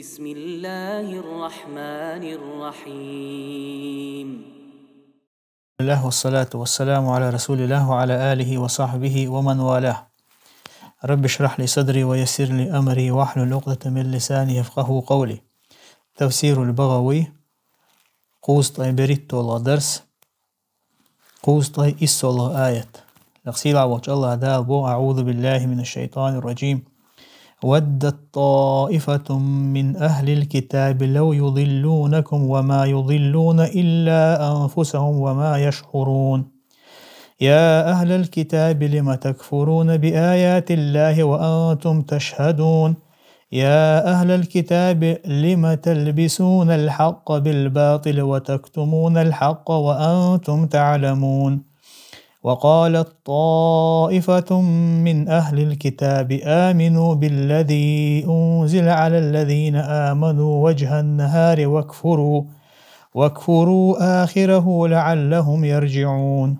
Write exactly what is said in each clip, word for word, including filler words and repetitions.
بسم الله الرحمن الرحيم. الله والصلاة والسلام على رسول الله وعلى آله وصحبه ومن والاه. رب اشرح لي صدري ويسر لي أمري واحلل عقدة من لساني يفقهوا قولي. تفسير البغوي. Кхузткъе берхӀиттола дарс. Кхузткъе иссола аят. Лакхсила волчу Аллах Дала бо: أعوذ بالله من الشيطان الرجيم. ودت طائفة من أهل الكتاب لو يضلونكم وما يضلون إلا أنفسهم وما يشعرون. يا أهل الكتاب لم تكفرون بآيات الله وأنتم تشهدون. يا أهل الكتاب لم تلبسون الحق بالباطل وتكتمون الحق وأنتم تعلمون. وقالت طائفة من أهل الكتاب آمنوا بالذي أنزل على الذين آمنوا وجه النهار واكفروا واكفروا آخره لعلهم يرجعون.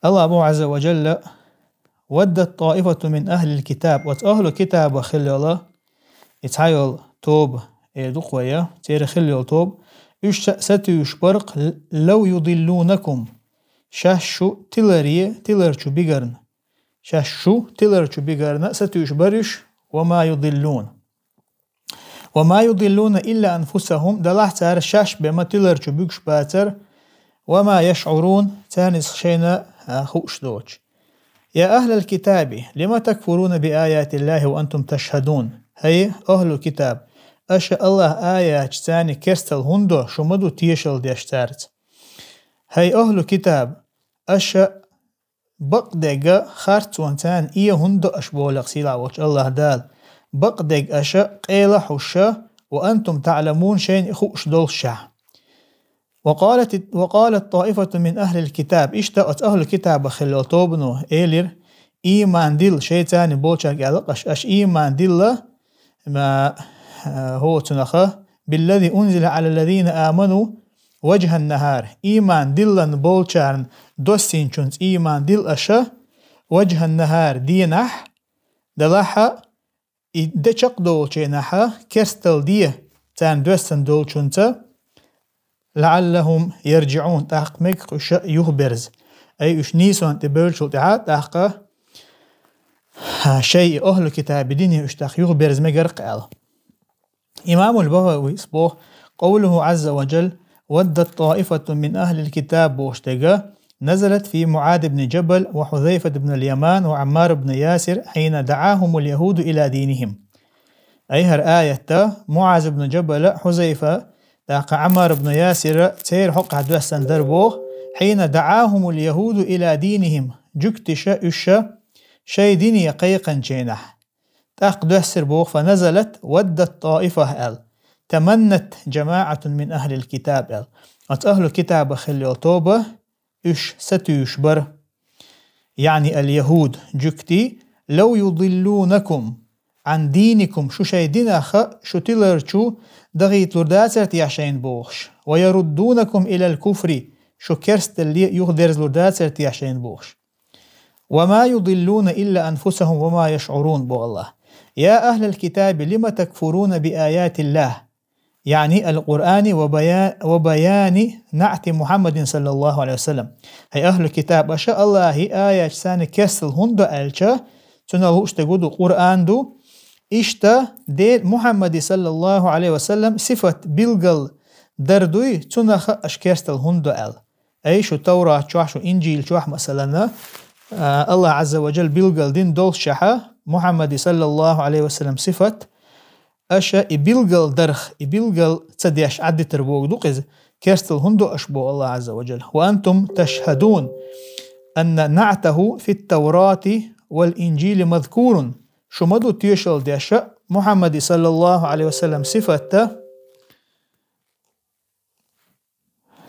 Аллах боху Азза ва Джалла: ودت طائفة من أهل الكتاب. Оцу ахлу китабах хилла йолу, и цхьайолу тоба, э, дукха я, церан хилла йолу тоба, уьш са-, сатуьйсуш барх: لو يضلونكم. Шаьш шу тиларе, тилар чу бигарна. Шаьш шу тилар чу бигарна сатуьйсуш бара уьш, وما يضلون. وما يضلون إلا أنفسهم, делахь цара шаьш бен ма тилар чу буьгуш бацара, وما يشعرون, царна иза шайна а хууш доцуш. يا أهل الكتاب لم تكفرون بآيات الله وأنتم تشهدون. ХӀей, ахлу китаб, аша Аллах аяташ царна керстал хӀунда до, шу ма ду тешал деш цаьрца. ХӀей, ахлу китаб, аша бакъдерг харцонца царна э хӀунда до аша боху лакхсила волчу Аллах Дала. Бакъдерг аша къела хьуша, وأنتم تعلمون, шайна хууш долуш шаьш. وقالت، وقالت طائفة من أهل الكتاب. Иштта оцу ахлу китабах хилла йолу тобано элира: «Ийман дилла», шайн царна болчаьрга аьлла, аша, аша ийман дилла, ма, а, хӀоцунаха, «بالذي أنزل على الذين آمنوا وجه النهار». Ийман диллина болчарна доссинчунца ийман дилла аша, «وجه النهار», дийнахь, делахь а, и де чекхдолчийнахь а керстал де царна доьссина долчунца, «لعلهم يرجعون», тӀаккха мега уьш юхаберза. Ай, уьш нийсонна тӀе бевллачул тӀаьхьа тӀаккха, а, шайн и ахлу китаби дине уьш тӀаккха юхаберза мегар-кх аьлла. Имамул БагӀавис боху: «قوله عز وجل: ودت طائفة من أهل الكتاب», бохуш дерг, «نزلت في معاذ بن جبل وحذيفة بن اليمان وعمار بن ياسر حين دعاهم اليهود إلى دينهم». Ай, хӀара аят МуӀаз ибн Джабала, Хьузайфа, тӀаккха Ӏаммар ибн Ясира церан хьокъехь доьссина дара боху: «حين دعاهم اليهود إلى دينهم», жуьгташа уьш шайн дине кхайкхинчийнахь. ТӀаккха доьссира боху: «فنزلت ودت طائفة», аьлла, «تمنت جماعة من أهل الكتاب», аьлла. Оцу ахлу китабах хилла йолу тоба уьш сатуьйсуш бара. Яъни аль-яхӀуд, жуьгтий, «لو يضلونكم عن دينكم», шу шайн динах шу тилар чу дахийталур дацара те шайна бохуш, «ويردونكم إلى الكفر», шу керсталле юхадерзалур дацара те шайна бохуш. «وما يضلون إلا أنفسهم وما يشعرون», боху Аллах. «يا أهل الكتاب لم تكفرون بآيات الله», яъни аль-Къуръани ва бая-, ва баяни наъти Мухьаммадин саллаллаху Ӏалайхи ва саллам. ХӀей, ахлу китаб, аша Аллахьан аяташ царна керстал хӀунда до аьлча, цунах лууш дерг ду, Къуръан ду, иштта Де-, Мухьаммади саллаллаху Ӏалайхи ва саллам сифат билгал дар дуй, цунах аша керстал хӀунда до аьлла. Ай, шу Таврат чохь, шу Инжил чохь, масалана, а, Аллах Ӏазза ва Джалла билгал дина доллушехь, Мухьаммади саллаллаху Ӏалайхи ва саллам сифат, аша и билгал дарх, и билгал ца деш Ӏаддитар боху ду-кх иза, керстал хӀунда до аша боху Аллах Ӏазза ва Джалла. «وأنتم تشهدون أن نعته في التوراة والإنجيل مذكور». Шу ма ду тешал деш Мухьаммади саллаллаху Ӏалайхи ва саллам сифатта,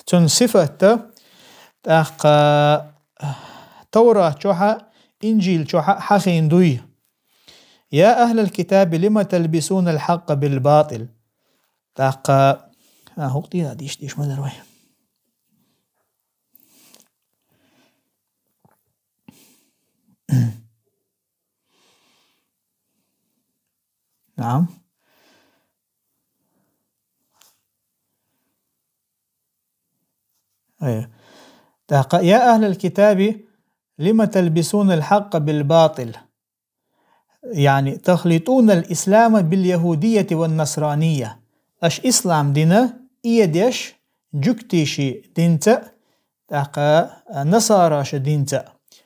цуьнан сифатта, тӀаккха Таврат чохь а, Инжил чохь а хьахийна дуй. «يا أهل الكتاب لم تلبسون الحق بالباطل». ТӀаккха, а, хӀокху тӀера дийш, дийш ма дара вай. نعم. Э. ТӀаккха: «يا أهل الكتاب لم تلبسون الحق بالباطل، يعني تخلطون الإسلام باليهودية والنصرانية». Аша ислам дин эдеш, жугтий динца, тӀаккха, а, насараш динца.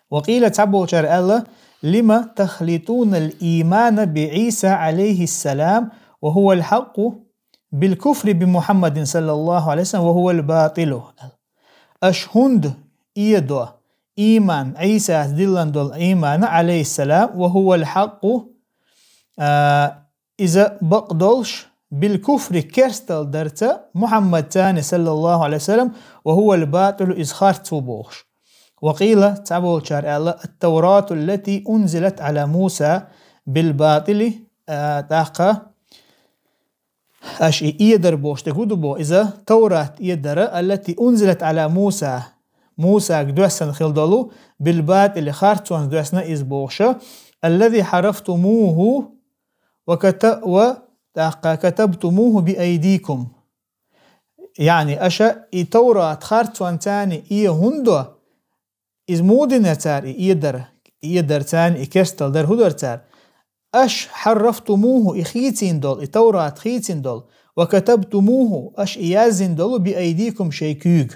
وقيل, цхьаболчар аьлла: «لم تخلطون الإيمان بعيسى عليه السلام وهو الحق بالكفر بمحمد صلى الله عليه وسلم وهو الباطل». Аша хӀунда эдо иман, Ӏийсас диллина долу иман, عليه السلام, وهو الحق, а, иза бакъдолуш, بالكفر, керстал дарца, Мухьаммадца, صلى الله عليه وسلم, وهو الباطل, иза харц ву бохуш. وقيل, цхьаболчар аьлла: «التوراة التي أنزلت على موسى بالباطل», а, тӀаккха аша и эдар бохуш дерг хӀун ду боху, иза Таврат эдара, التي أنزلت على موسى, Мусага доьссина хила долу, بالباطل, харцонца доьссина иза бохуша, الذي حرفتموه وكت-, و-, тӀаккха كتبتموه بأيديكم. يعني, аша и Таврат харцонца э хӀунда до, иза муха дина цара и эдар, эдар цара, и керстал дар хӀун дара цара? Аша حرفتموه, и хийцина долу, и Таврат хийцина долу, وكتبتموه, аша и яздина долу, بأيديكم, шайн куьйга.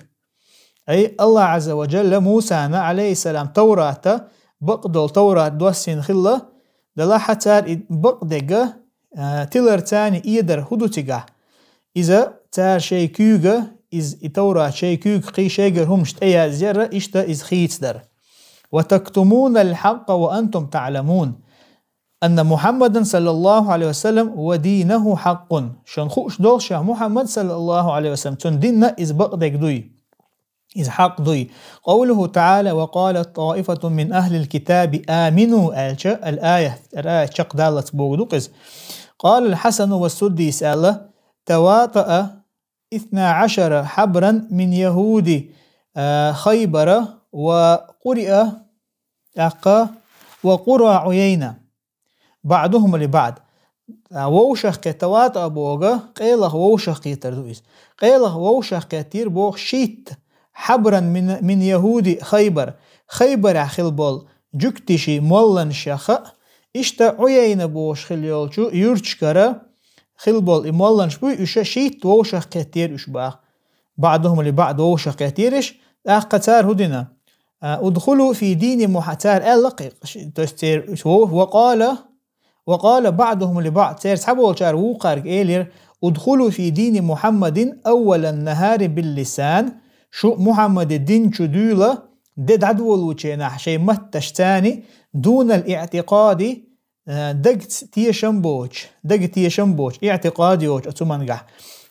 Ай, Аллах Азза ва Джалла Мусана, عليه السلام, Таврата, бакъдолу Таврат доссийна хилла, делахь а цара и бакъдерг, а, тилар цара эдар хӀун ду цигахь? Иза цара шайн куьйга, иза и Таврат шайн куьйга кхин шайгара хӀуманаш тӀеязъяра, иштта иза хийцадара. وتكتمون الحق وأنتم تعلمون أن محمدا صلى الله عليه وسلم ودينه حق. Шуна хууш долу ша Мухьаммад, صلى الله عليه وسلم, цуьнан дин а иза бакъдерг дуй. Иза хьакъ дуй. قوله تعالى: «وقالت طائفة من أهل الكتاب آمنوا», аьлча, الآية, аят чекхдаллалц боху ду-кх иза. قال الحسن والسدي аьлла: «تواطأ اثنا عشر حبرا من يهود، а, خيبر وقرئ، тӀаккха, وقرى عيينة». بعضهم لبعض. А, вовшахкхетта, таватӀа боху, къайлаха вовшахкхетар ду иза. Къайлаха вовшахкхеттера боху шийтта, حبرا من، من يهود خيبر. Хайбарехь хила болу жуьгтиший молланаш яха, иштта Ӏуяйна бохуш хила йолчу юьрташкара хила болу и молланаш буй, уьш шийтта вовшахкхеттера уьш боху. بعضهم لبعض, вовшахкхеттераш, тӀаккха цара хӀун дина? А, «ادخلوا في دين محمد», цара аьлла кхин, то есть церан, «وقال، وقال بعضهم لبعض», церан цхьаболчара вукхаьрга элира: «ادخلوا في دين محمد أول النهار باللسان», шу Мухьаммадан дин чу дуьйла, де дӀадолучу хенахь шайн матташца, «دون الاعتقاد», а, дагца тешам боцуш, дага тешам боцуш, иӀтикъад йоцуш оцу хӀумангахь.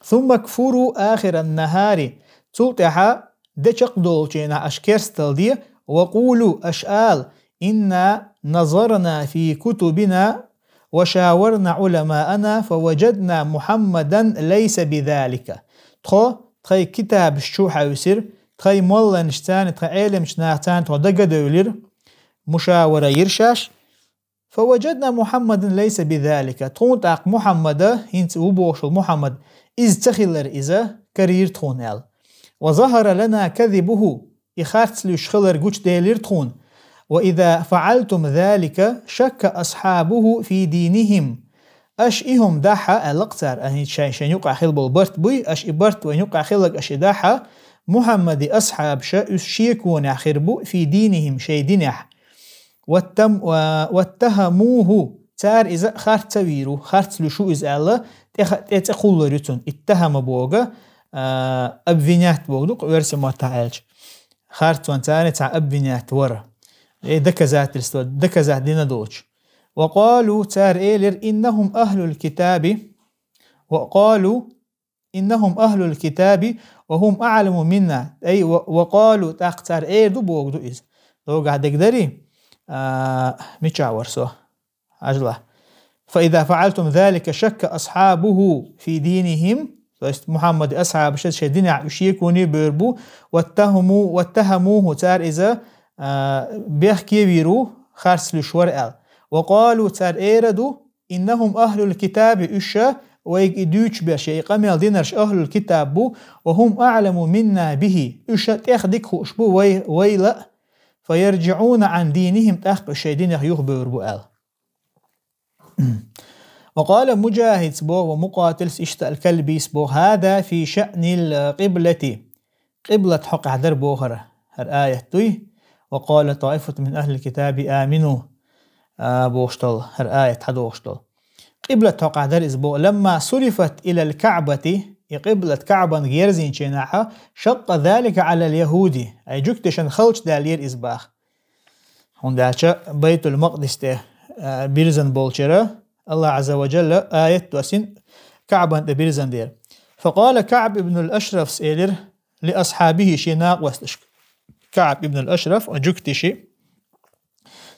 «ثم اكفروا آخر النهار», цул тӀаьхьа де чекхдолучу хенахь аша керстал де, «وقولوا», аша ала: «إنا نظرنا في كتبنا وشاورنا علماءنا فوجدنا محمدا ليس بذلك». Тхо тхайн китабаш чу хьаьвсира, тхайн молланашца, тхайн Ӏеламчу нахаца тхо дага а девлира, мушавара йира шаьш, «فوجدنا محمدا ليس بذلك». Тхуна тӀаккха Мухьаммада, хӀинца ву бохуш волу Мухьаммад, иза ца хилар иза, карийра тхуна аьлла. «وظهر لنا كذبه», и харц луьйш хилар гучуделира тхуна. «وإذا فعلتم ذلك شك أصحابه في دينهم». Аша и хӀума дахь а, аьлла-кх цара, а, хӀинца шайн, шайн юкъахь хила болу барт буй, аша и барт вайн юкъахь хилларг аша и дахь а, Мухьаммадан асхьабаша уьш шеконехь хир бу, «في دينهم», шайн динехь. «واتم-، و-، واتهموه», цара иза харц а вийр ву, харц луьйш ву иза аьлла, тӀе ха-, тӀе цӀе кхуллур ю цунна. «اتهم» боху, а, «обвинять» боху ду-кх оьрсийн маттахь аьлча. Харцонца цхьа «обвинять» вар. Э, доказательство, доказать дина доцуш. «وقالوا», цара элира: «إنهم أهل الكتاب». «وقالوا إنهم أهل الكتاب وهم أعلم منا». Ай, «و-، وقالوا», тӀаккха цара эр ду боху ду иза. Догахь дерг дарий? А, мичахь вара со? Хьажал. «فإذا فعلتم ذلك شك أصحابه في دينهم». То есть Мухьаммадан асхьабаша шайн динехь уьш шеконе бевр бу. «واتهموا-، واتهموه», цара иза, а, бехке вийр ву, харц луьйш вара аьлла. «وقالوا», цара эр а ду, «إنهم أهل الكتاب», уьш вайга и дуьйцуш берш, и къамел динарш ахьлул китаб бу, ва хӀум аӀламу минна бихӀи, уьш тӀех дика хууш бу вай, вайла а, фаяржиӀуна Ӏан дийнихӀим, тӀаккха уьш шайн динах юхабевр бу аьлла. Ва къала МужахӀида боху, ва Мукъатила иштта, ал-Калбийс боху: «ХӀаза фи шаънил къиблати». Къиблат хьокъехь дара бохура хӀара аят дуй. «Ва къала таифатун мин ахьлил китаби амину», а, бохуш долу, хӀара аят хьадохуш долу. Къиблат хьокъехь дара иза боху. «Ламма сурифат илал КаӀбати», и къиблат КаӀбанга ерзийначу хенахь, «шаккъа залика Ӏалал яхӀуди», ай жуьгташна халчу даьллера иза баха. ХӀунда аьлча Байтул-Макъдис тӀе, а, бирзина болчара, АллахӀ Ӏазза ва Жалла аят доссийна КаӀбан тӀе бирзина дера. Факъала КаӀб ибн ал-Ашрафс элира ли асхьабихӀи, шен накъосташка. КаӀб ибн ал-Ашраф, жуьгташи,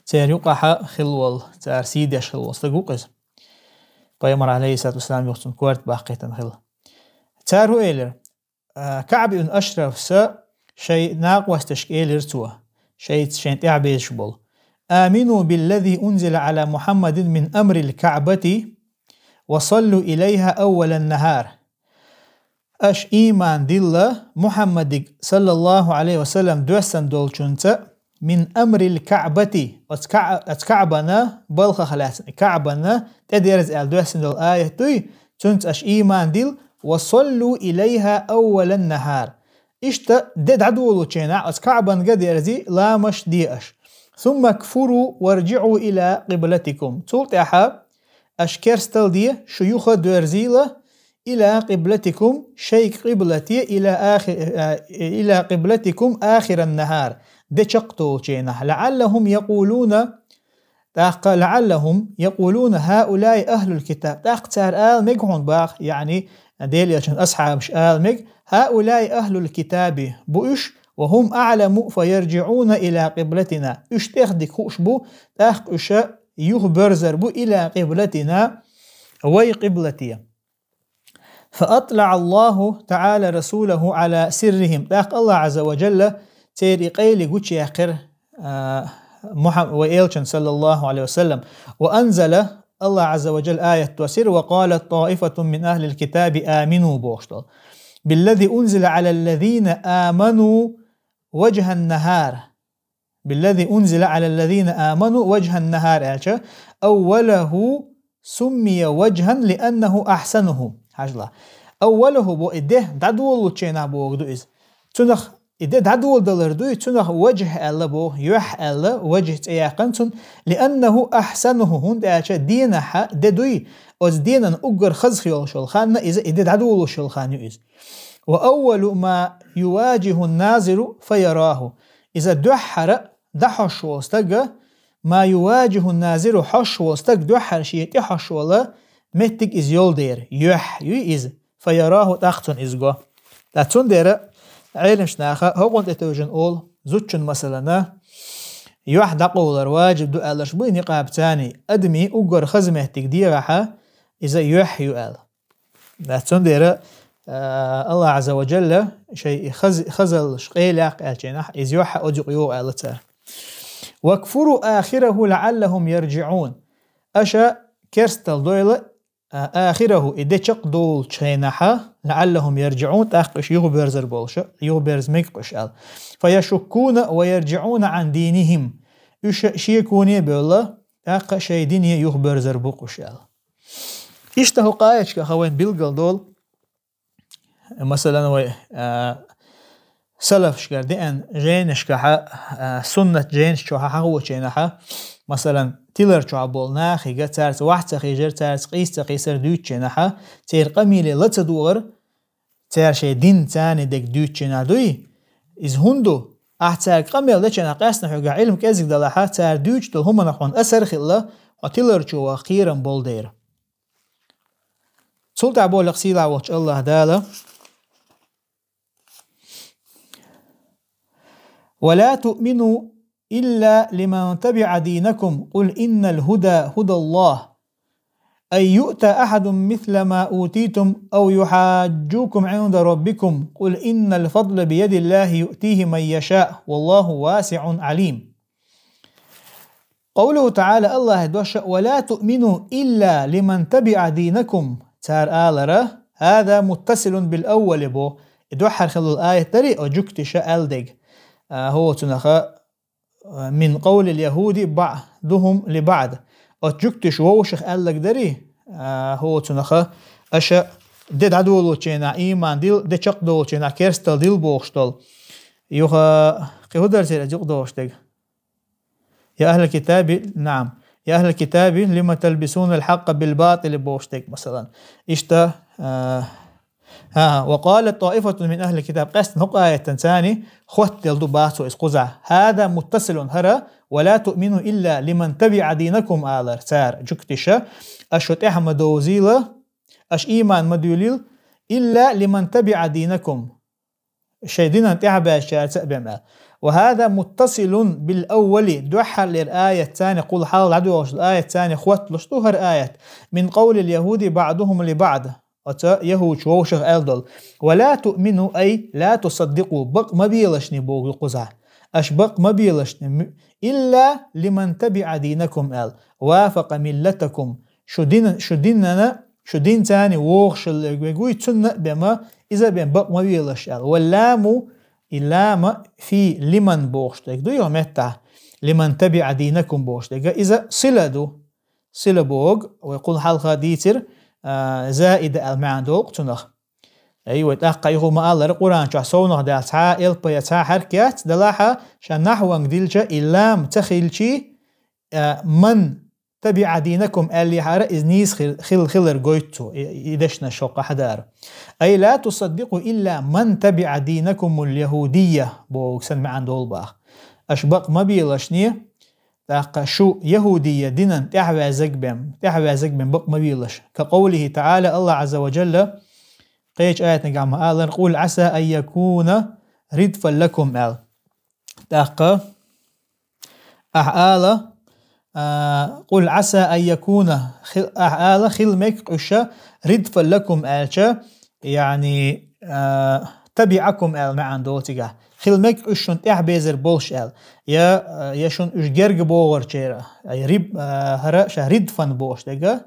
церан юкъахь хилла волу, цара сий деш хилла волу стаг ву-кх иза. Пайхамар, Ӏалайхиссалату вассалам, юха цунна корта баккхийтина хилла. Цара хӀун элира? А, КаӀб ибн Ашрафса шайн накъосташка элира цо, шайца шайна тӀаьхьабезаш болу: «Амину биллази унзила Ӏала Мухьаммадин мин амрил КаӀбати ва саллу илайхӀа аввалан нахӀар». Аша ийман дилла Мухьаммадига, саллаллахӀу Ӏалайхи ва саллам, доьссина долчунца, мин амрил КаӀбати, оцу КаӀ-, оцу КаӀбана балхах лаьцна, КаӀбана тӀедерза аьлла доьссина долу аят дуй, цуьнца аша ийман дилла, ва саллу илайхӀа аввалан нахӀар. Иштта де дӀадолучу хенахь оцу КаӀбанга дерзий, ламазаш де аша. Сумма кфуру варжиӀу ила къиблатикум. Цул тӀаьхьа аша керстал де, шу юха доьрзийла, ила къиблатикум, шайга къиблате, ила ахи-, а, ила къиблатикум ахиран нахӀар, де чекхдолучу хенахь. ЛаӀаллахӀум якъулуна, тӀаккха, лаӀаллахӀум якъулуна хӀаулаи ахьлул китаб. ТӀаккха цара ала мега хьуна баха, яъни, Делан элчан асхьабаш ала мега, хӀаулаи ахьлул китаби, бу уьш, ва хӀум аӀламу фаяржиӀуна ила къиблатина. Уьш тӀех дика хууш бу, тӀаккха уьш юхаберзар бу ила къиблатина, вай къиблате. ФаатӀлаӀа АллахӀу таӀала расулахӀу Ӏала сиррихӀим. ТӀаккха АллахӀ Ӏазза ва Жалла церан и къайле гучуяьккхира, а, Мухьам-, вай элчан, саллаллахӀу Ӏалайхи ва саллам. Ва анзала, АллахӀ Ӏазза ва Жалла аят доссийра: «Ва къалат таифатун мин ахьлил китаби амину», бохуш долу. «Биллази унзила Ӏалаллазина аману важхӀан нахӀар». «Биллази унзила Ӏалаллазина аману важхӀан нахӀар», аьлча, «аввалахӀу суммия важхӀан лианнахӀу ахьсанухӀу». Хьажал. «АввалахӀу» бо и де дӀадолучу хенахь бохург ду иза. Цунах и де дӀадоладалар дуй, цунах важхӀ аьлла боху, юьхь аьлла, важхӀ цӀе яьккхина цунна, «лианнахӀу ахьсанухӀу», хӀунда аьлча денахь де дуй, оцу денан уггар хаза йолуш йолу хан иза, и де дӀадолуш йолу хан ю иза. «Ва аввалу ма юважихӀун назиру фаярахӀу». Иза дуьххьара дӀахьош волу стага, ма юважихӀун назиру, хьош волу стаг дуьххьара шен тӀе хьош волу меттиг иза йолу дера, юьхь юй иза, фаярахӀу, тӀаккха цунна иза го. Ткъа цундела Ӏеламнаха хӀокхунна тӀе тевжина олу, зудчун масалана, юьхь дӀакъовлар важиб ду аьлларш буй никъаб царний, адамийн уггар хаза меттиг дегӀахь, иза юьхь ю аьлла. Ткъа цундела, а, АллахӀ Ӏазза ва Жалла шайн и хаз-, хазаллаш къайлаяккха аьллачийнахь, иза юьхь оцу юкъа йогӀу аьлла цара. «Вакфуру ахирахӀу лаӀаллахӀум яржиӀун». Аша керстал дойла, а, ахирахӀу, и де чекхдолучу хенахь, лаӀаллахӀум яржиӀун, тӀаккха уьш юхаберзар болуша, юхаберза мега-кх уьш аьлла. «Фаяшуккуна ва яржиӀуна Ӏан дийнихӀим». Уьш шеконе а бевлла, тӀаккха шайн дине юхаберзар бу-кх уьш аьлла. Иштта хӀокху аяташкахь вайна билгал долу, масалан, вай, а, салафашкара деана жайнашкахь, а, суннат жайнаш чохь хьахочийнахь, масалан, тилар чохь болу нахе цаьрца вахь ца хьежар, цаьрца къийса ца кхийсар дуьйцучийнахь, церан къамеле ла ца догӀар, цара шайн дин царна дерг дуьйцучийнахь дуй, иза хӀунда ду? Ахь цаьрга къамел дечийнахь, къаьстина хьоьгахь Ӏилма кӀезиг далахь, цара дуьйцуш долу хӀуманах хьуна асар а хилла, хьо тиларчо ваха кхерам болу дера. Цул тӀаьхьа боху сийлахь волчу АллахӀ Дала: «Ва ла туъмину илла лиман табиӀа динакум, къул иннал хӀуда хӀудаллахӀ, ан юъта ахьадун мисла ма утитум, ав юхьаджжукум Ӏинда раббикум, къул иннал фадла биядиллахӀи юътихӀи ман яшаъ, валлахӀу васиӀун Ӏалим». Къавлуху таӀала, АллахӀан дош: «Ва ла туъмину илла лиман табиӀа динакум». цар алара, هذا متصل بالأول бо. И дуьххьара хилла аят дарий, о жуьгтиша аьлла дег. А, хӀо цунах, а, من قول اليهود بعضهم لبعض. О жуьгтиша вовшах аьллаг дарий, а, хӀо цунах, аша де дӀадолучу хенахь ийман дил, де чекхдолучу хенахь керстал дил бохуш долу. Юха кхин хӀун дара церан юкъадолуш дерг? يا أهل الكتاب، نعم. يا أهل الكتاب لم تلبسون الحق بالباطل бохуш дерг, масалан. Иштта, а, а, وقالت طائفة من أهل الكتاب, къаьстина хӀокху аятан царна хоттаделла ду боху иза кхузахь. هذا متصل, хӀара, ولا تؤمنوا إلا لمن تبع دينكم алар цара, жуьгтиша, аша шу тӀаьхьа ма довзийла, аша ийман ма дуьйлийла, إلا لمن تبع دينكم. Шайн динан тӀаьхьабаьжчаьрца а бен аьлла. وهذا متصل بالأول, дуьххьарлера аят царна, кхул хьалха дӀадоьлхуш аят царна хотталуш ду хӀара аят. من قول اليهود بعضهم لبعض. Оцу яхӀудаш вовшах аьлла долу. ولا تؤمنوا أي لا تصدقوا, бакъ ма белашний боху кхузахь. Аша бакъ ма белашний, إلا لمن تبع دينكم аьлла. وافق ملتكم. Шу дин, шу динана, шу дин царна вогӀуш верг вуй, цунна а бен ма, иза а бен бакъ ма велаш аьлла. واللام, и лам في لمن бохуш дерг ду, юха меттахь, لمن تبع دينكم бохуш дерг, иза сила ду. Сила боху, вай кхул хьалха дийцира, а, زائدة аьлла маьӀна долу цунах. Ай, вай тӀаккха юха ма-аллара, Къуръан чохь совнах даьлла цхьа а элп я цхьа а хьарак яц, делахь а, ша нахьванга дилча, и лам ца хилчий, а, من تبع دينكم аьллехьара, иза нийса хил-, хил-, хилар гойту цо, и, и дешнаш хӀокху хьадара. أي لا تصدقوا إلا من تبع دينكم اليهودية боху санна маьӀна долу боху. Аша бакъ ма белашний, тӀаккха шу яхӀудия динан тӀаьхьаваьззаг бен, тӀаьхьаваьззаг бен бакъ ма велаш. كقوله تعالى, АллахӀ Ӏазза ва Джалла кхечу аятнигахь ма-аллара: قل عسى أن يكون ردفا لكم аьлла. ТӀаккха Ахьа ала, а, قل عسى أن يكون, хи-, ахьа ала, хила мега уьш ردفا لكم аьлча, яъни, а, تبعكم аьлла маьӀна долу цигахь. Хила мега уьш шуна тӀаьхьабезар болуш аьлла. Я, а, я шуна уьш герга богӀурчеран. Ай, риб-, а, хӀара ша ردفا бохуш дерг,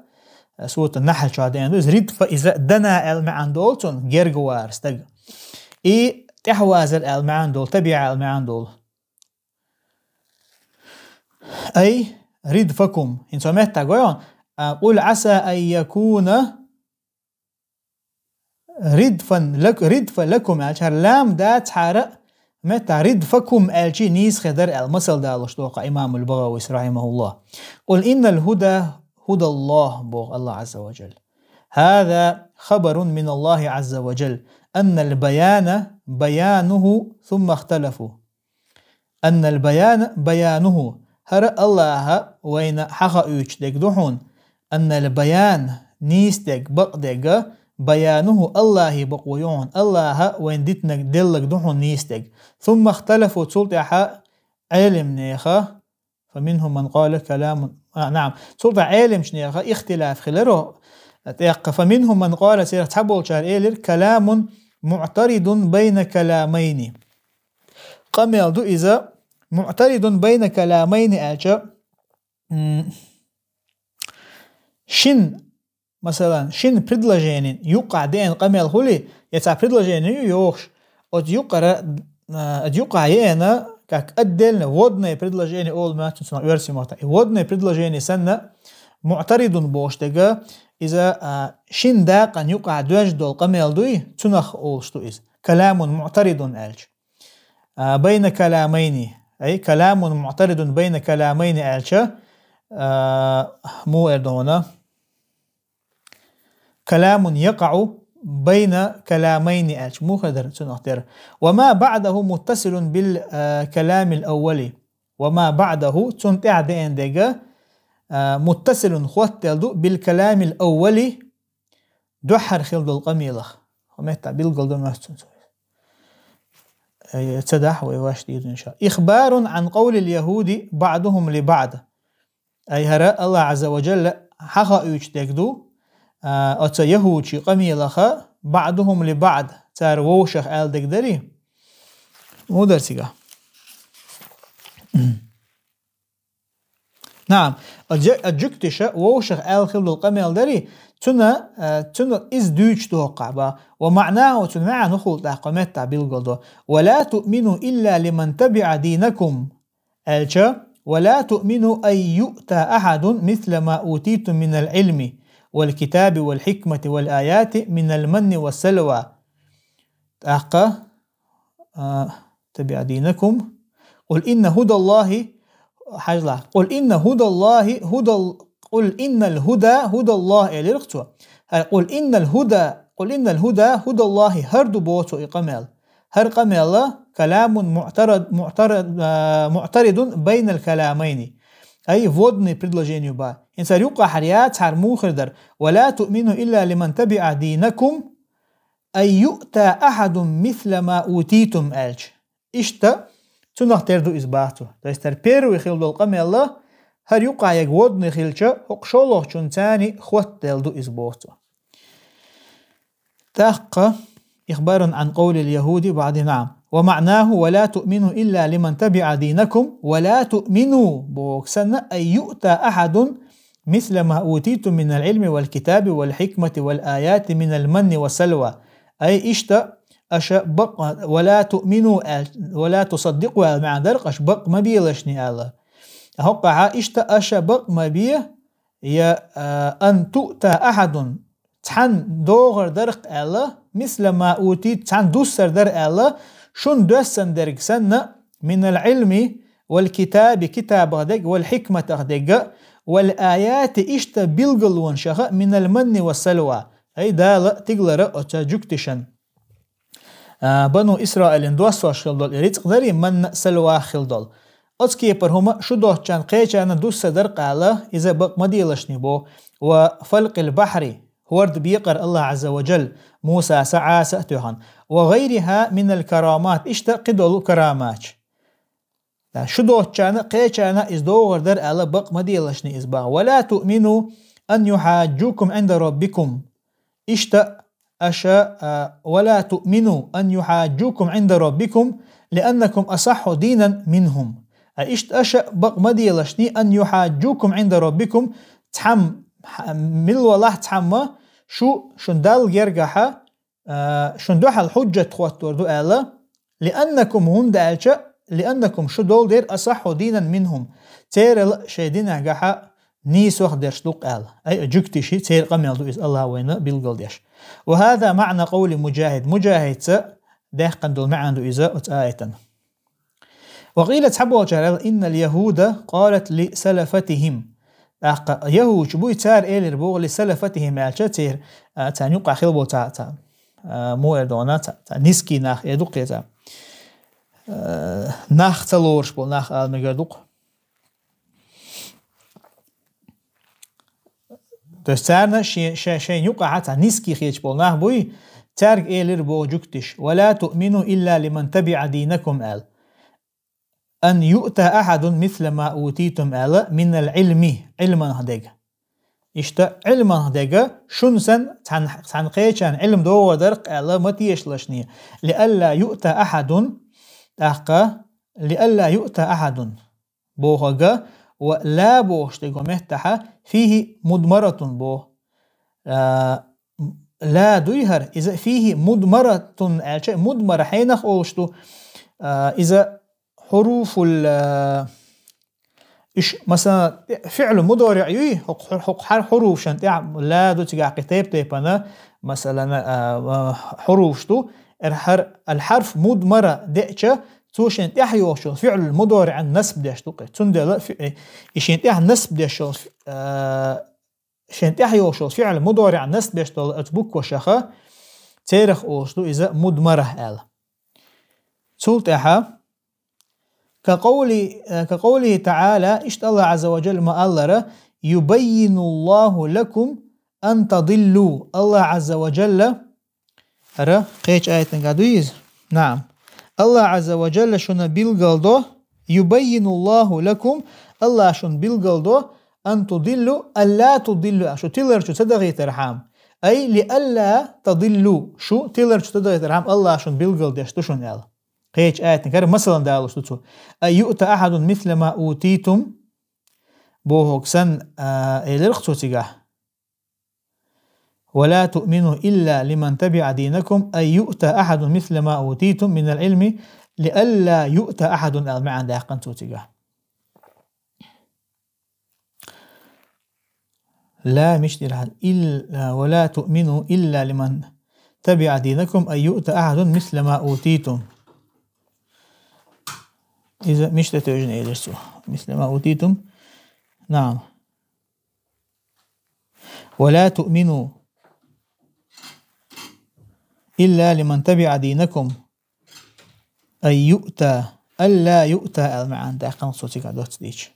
а, сурат Нахьл чохь деана ду. Иза ردفا, иза دنا аьлла маьӀна долу цунна, герга вара стаг. И тӀаьхьавазар аьлла маьӀна долу, تبع аьлла маьӀна долу. أي ردفكم. ХӀинца метта гой хьуна, а, قل عسى أن يكون ردفا لك-, ردفا لكم аьлча, хӀара лам дацахьара, метта ردفكم аьлчи нийса хир дара аьлла масал далуш доху имамул БагӀавис, рахьимахуллах. قل إن الهدى هدى الله, боху АллахӀ Ӏазза ва Джалла. هذا خبر من الله عز وجل أن البيان بيانه ثم اختلفوا. أن البيان بيانه, хӀара АллахӀа вайна хьахоуьйтуш дерг ду хьуна. أن البيان, нийса дерг, бакъ дерг, بيانه, АллахӀан бакъо ю хьуна. АллахӀа вайна дитинарг, делларг ду хьуна нийса дерг. ثم اختلفوا, цул тӀаьхьа Ӏелимнеха, فمنهم من قال كلام, а, نعم, цул тӀаьхьа Ӏелимчнеха ихтилаф хиларо, тӀаккха فمنهم من قال, церах цхьаболчара элира: كلام معترض بين كلامين. Къамел ду иза, معترض بين كلامين аьлча, м, шин, масалан, шин предложенин юккъахь деана къамел хуьлий, я цхьа предложени ю йохуш, оцу юккъара, а, оцу юккъахь еана, как отдельно, вводное предложение олу моьтту цунах оьрсийн маттахь. И вводное предложение санна, معترض бохуш дерг, иза, а, шин дакъана юккъахь доьжна долу къамел дуй, цунах олуш ду иза. كلام معترض аьлча. А, بين كلامين. Ай, كلام معترض بين كلامين аьлча, а, муха эр ду хьуна? كلام يقع بين كلامين аьлча, муха эр дара цунах тера? وما بعده متصل بال, а, كلام الأول. وما بعده, цунна тӀаьхьа деана дерг, а, متصل, хоттаделла ду, بالكلام الأول, дуьххьара хилла долу къамелах. Хьо метта билггал ду моьтту цунна. Э, ца дахь вай ваш дийр, иншалла. إخبار عن قول اليهود بعضهم لبعض. Ай, хӀара АллахӀ Ӏазза ва Джалла хьахоуьйтуш дерг ду, а, оцу яхӀудийн къамелаха بعضهم لبعض, цара вовшах аьлла дерг дарий? Муха дара цигахь? Наам, а жи-, а жуьгтиша вовшах аьлла хила долу къамел дарий, цуьнан, а, цуьнан иза дуьйцуш ду хӀокхахь боху. Ва маънаху, цуьнан маьӀна хӀун хуьлу тӀаккха, кхо меттехь билгал до. «Ва ла туъмину илла лиман табиъа динакум», аьлча, «Ва ла туъмину ан юъта ахьадун мисла ма утитум минал Ӏилми, вал китаби, вал хьикмати, вал аяти, минал манни ва салва». ТӀаккха, а, «табиъа динакум». «Къул инна худаллахи», хьажал, «Къул инна худаллахи, худал-, къул иннал худа худаллахи», элира цо. ХӀара «къул иннал худа, къул иннал худа худаллахи» хӀара ду боху цо и къамел. ХӀара къамел каламун муътарад-, муътарад-, а, муътаридун байнал каламайни. Ай, вводный предложени ю боху. ХӀинца хӀара юккъехь яц хӀара муха хир дара: «Ва ла туъмину илла лиман табиъа динакум, ан юъта ахьадун мисла ма утитум», аьлча. Иштта цунах тера ду иза боху цо. То есть хӀара первый хила долу къамел, хӀара юккъехь яга вводный хилча, хӀокху шолгӀачунна царна хӀоттаделла ду иза боху цо. ТӀаккха, «ихбарун ан къавлил яхуди баъди», наам. «Ва маънаху ва ла туъмину илла лиман табиъа динакум, ва ла туъмину», боху санна, «ан юъта ахьадун мисла ма утитум минал Ӏилми вал китаби вал хьикмати вал аяти минал манни ва салва». Ай, иштта аша бакъ-, «ва ла туъмину» аьл-, «ва ла тусаддикъу» аьлла маьӀна дара, аша бакъ ма белашний аьлла. ХӀокхахь иштта аша бакъ ма бе, я, а, «ан туъта ахьадун», цхьанна догӀур дара-кх аьлла, «мисла ма утит», цхьанна дуссур дара аьлла, шуна доьссина дерг санна, «минал Ӏилми», вал китаби, китабах дерг, вал хьикматах дерг, вал аяти, иштта билгалонашах, «минал манни ва салва». Ай, Дала тигалара оцу жуьгтишна. А, Бану Исраилан доссош хила долу и рицкъ дарий, манна а, салвах хила долу. Оцу кепара хӀума шу доцчарна кхечарна дуссур дара-кх аьлла, иза бакъ ма делашний боху. «Ва фалкъил бахьри», хӀорда бекъар Аллах Ӏазза ва Джалла, Мусас а, Ӏаса а тоьхна. «Ва гӀайриха минал карамат», иштта кхидолу караматаш. Да, шу доцчарна кхечарна иза догӀур дара аьлла, бакъ ма делашний иза боху. «Ва ла туъмину ан юхьаджукум Ӏинда раббикум». Иштта аша, а, «ва ла туъмину ан юхьаджукум Ӏинда раббикум, лианнакум асахьхьу динан минхум». А, иштта аша бакъ ма делашний, «ан юхьаджукум Ӏинда раббикум», цхьамма, хьа-, мила валахь цхьамма, шу, шун Далла гергахьа, а, шун дуьхьал хьуджат хӀоттор ду аьлла, «лианнакум», хӀунда аьлча, «лианнакум», шу долу дера, «асахьхьу динан минхум», церал шайн динехь гахьа нийсох дерш ду-кх аьлла. Ай, жуьгтиший, церан къамел ду иза, Аллах вайна билгалдеш. «Ва хаза маъна къавли Муджахид». Муджахидца даьккхина долу маьӀна ду иза оцу аятан. «Ва къийла», цхьаболчара аьлла, «иннал яхуда къалат ли салафатихим». ТӀаккха яхӀудаш буй, цара элира боху, «ли салафатихим» аьлча, церан, а, царна юкъахь хила болу цхьа, цхьа, а, муха эр догӀна, цхьа, цхьа низкий нах эр ду-кх иза. А, нах ца лоруш болу нах ала мегар ду-кх. То есть царна шен-, ше-, шайна юкъахь цхьа низкий хеташ болу нах буй, цаьрга элира боху жуьгтиша: «Ва ла туъмину илла лиман табиъа динакум», аьлла. «Ан юъта ахьадун мисла ма утитум», аьлла, «минал Ӏилми», Ӏилманах дега. Иштта Ӏилманах дега, шуна санна цхьана, цхьана кхечарна Ӏилма догӀур дара-кх аьлла, ма тешалаш шуна. «Лиалла юъта ахьадун», тӀаккха, «лиалла юъта ахьадун» бохург, ва «ла» бохуш дерг меттахь, «фихи мудмаратун» боху. А, «ла» дуй хӀара, иза «фихи мудмаратун» аьлча, мудмара хьенах олуш ду, а, иза хьуруфул, а, уьш, масалан, фиълу мудориъ юй, хӀокху, хӀокху хьар-, хьуруфашна тӀехь «ла» ду, цигахь кхин тайп-тайпана, масалан, а, а, хьуруфаш ду, эр хьар-, аль-хьарф мудмара деъча, цо шен тӀехь йолчу фиълу мудориъан насб деш ду-кх. Цундела фи-, и шен тӀехь насб деш йолу фи-, а, шен тӀехь йолчу фиълу мудориъан насб деш долу оцу буквашаха, церах олуш ду иза мудмара аьлла. Цул тӀаьхьа, ка къовли-, ка къовлихи таӀала, иштта Аллах Ӏазза ва Джалла ма-аллара: «Юбаййинуллаху лакум ан тадиллу». Аллах Ӏазза ва Джалла, хӀара кхечу аятан гӀа дуй иза? Наам. Аллах Ӏазза ва Джалла шуна билгалдо, «юбаййинуллаху лакум», Аллах шуна билгалдо, «ан тадиллу», «алла тадиллу», шу тилар чу ца дахийтархьама. Ай, «лиалла тадиллу», шу тилар чу ца дахийтархьама Аллах шуна билгалдеш ду шуна аьлла. Кхечу аятан гӀа хӀара масалан далош ду цо: «Ан юъта ахьадун мисла ма утитум». бохург санна, а, элира-кх цо цигахь: «ولا تؤمنوا إلا لمن تبع دينكم أي يؤتى أحد مثل ما أوتيتم من العلم لئلا يؤتى أحد», аьлла маьӀна даьккхина цо цигахь. Ла мишта дира хьал. Ил-, а, «ولا تؤمنوا إلا لمن تبع دينكم أي يؤتى أحد مثل ما أوتيتم». Иза мишта тоьжна элира цо? «مثل ما أوتيتم». نعم. «ولا تؤمنوا إلا لمن تبع دينكم أي يؤتى», «ألا يؤتى» аьлла маьӀна даьккхина цо цигахь доцца дийцича.